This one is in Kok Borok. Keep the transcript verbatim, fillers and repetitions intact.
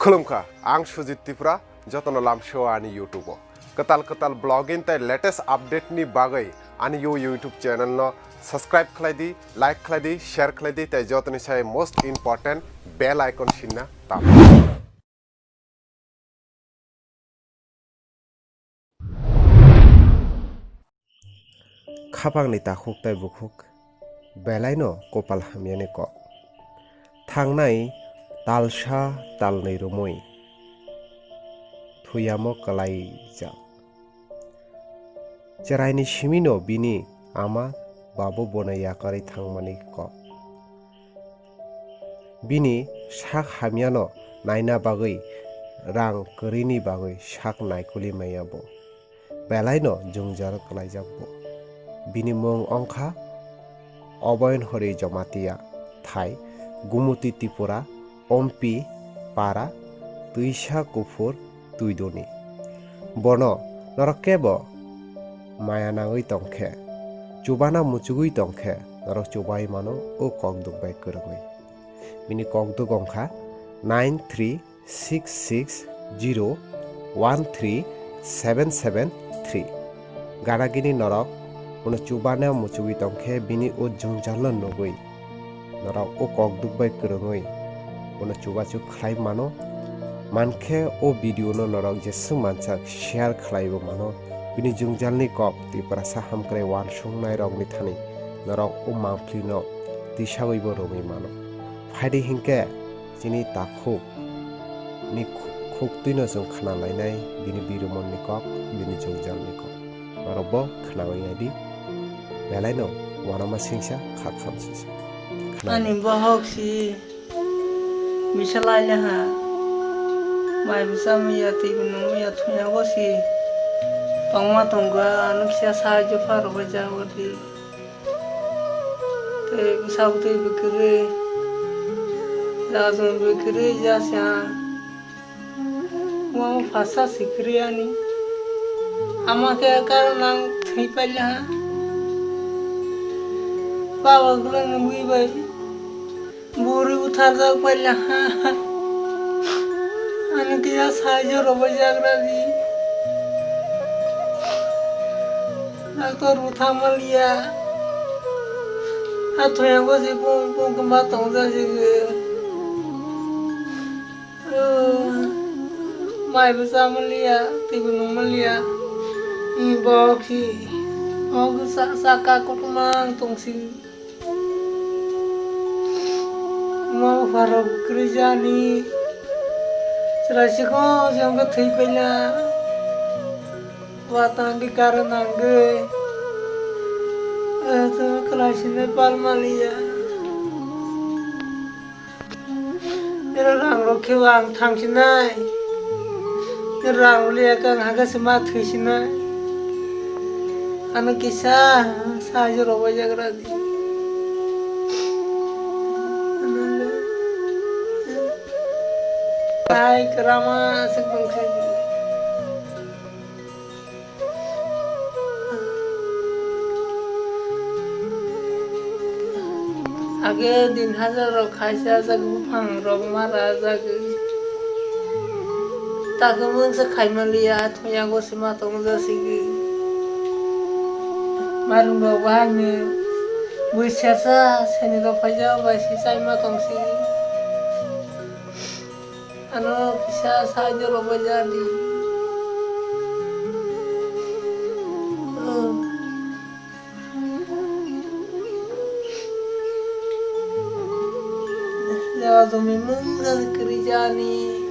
Khulumkha, ang Sujit Tripura, jotono lamsio ani YouTube o. Kwtal kwtal vlogging tei latest update ni bagwi ani yo YouTube channel no subscribe khlai di, like khlai di, share khlai di, tei jotoni sai most important bell icon sinna tamo. Khapangni takhuk tei bukhuk belaino kopal hamyani kok. Thangnai talsa talnwi romwi thuyamo kwlaijak. Cheraini simino bini ama babu bono yakarwi thangmani kok. Bini sak hamyano naina bagwi rang kwrwini bagwi sak naikuli maya bo. Belaino jwngjal kwlaijak bo. Bini mung wngkha Oboyon Hori Jomatia, thai Gumuti Tripura, Ompi Para, Twisa Kuphur, Twidoni. Bono norok kebo maya nangwi tongkhe, chubana muchugwi tongkhe, norok chubai mano o kokduk bai kwrwngwi. Bini kokduk wngkha nine three six six zero one three seven seven three. Gana gini norok bono chubana muchugwi tongkhe bini o jwngjal no nugwi norok o kokduk bai kwrwngwi bono chubachu khlai mano. Mankhe o video no norok jeswk mansak share khlaibo mano. Bini jwngjalni kok Tiprasa hamkrai uansuknai rokni thani norok o mangpli no tisawibo romwi mano. Phaidi hinkhe chini takhuk ni khu-, khuktwino chwng khna lainai bini birumonni kok, bini jwngjalni kok. Norokbo khnawi naidi. Belaino uanama singsa kha khamsisa. Khna. Ani bohok si misa laile ha. Mai bwsa maya twi nung maya thuya go si. Tongma tongga ano kisa sahajyo pharo bai jago di. Tei bwsa bwtwi bwkrwi, rajwng bwkrwi jasa. Omo phasa sikriyani. Ama khe karon ang thwi paila ha. Baba gwlwng nugwi bai buri butharjak paila ha. Ani kisa sahajyo rwbaijak radi. Doctor bo thangmaliya. Athoyang bo se bung bung khe ma tongjasigwi. Mai bo chamaliya, twi bo nungmaliya. Ni bo khi. Ogo sa-, saka kotorma ang tongsi. Mo pharo kwrwi jani. Chwrai sikon se wngkhe thwi paila. Watang di karo nangwi. Eh, to kwlai sinai pal maliya. Ero rang rok khe ang thang sinai. Ero rang rok liya khe ang hakhe se ma thwi sinai. Ano kisa sahajyo rwbaijak radi. Hai kwrama se tongkha. Age din hajar rok khaisa jak buphang rok mara jak. Takhe mungsa khaimaliya athoya go sima tongja sigi. Marung rok bahai ni bui sersa seni rok phaija bai si chaima tong sigi. Ano kisa sahajyo rwbaijak di. Jaga jumi mungsa kwrwi jani.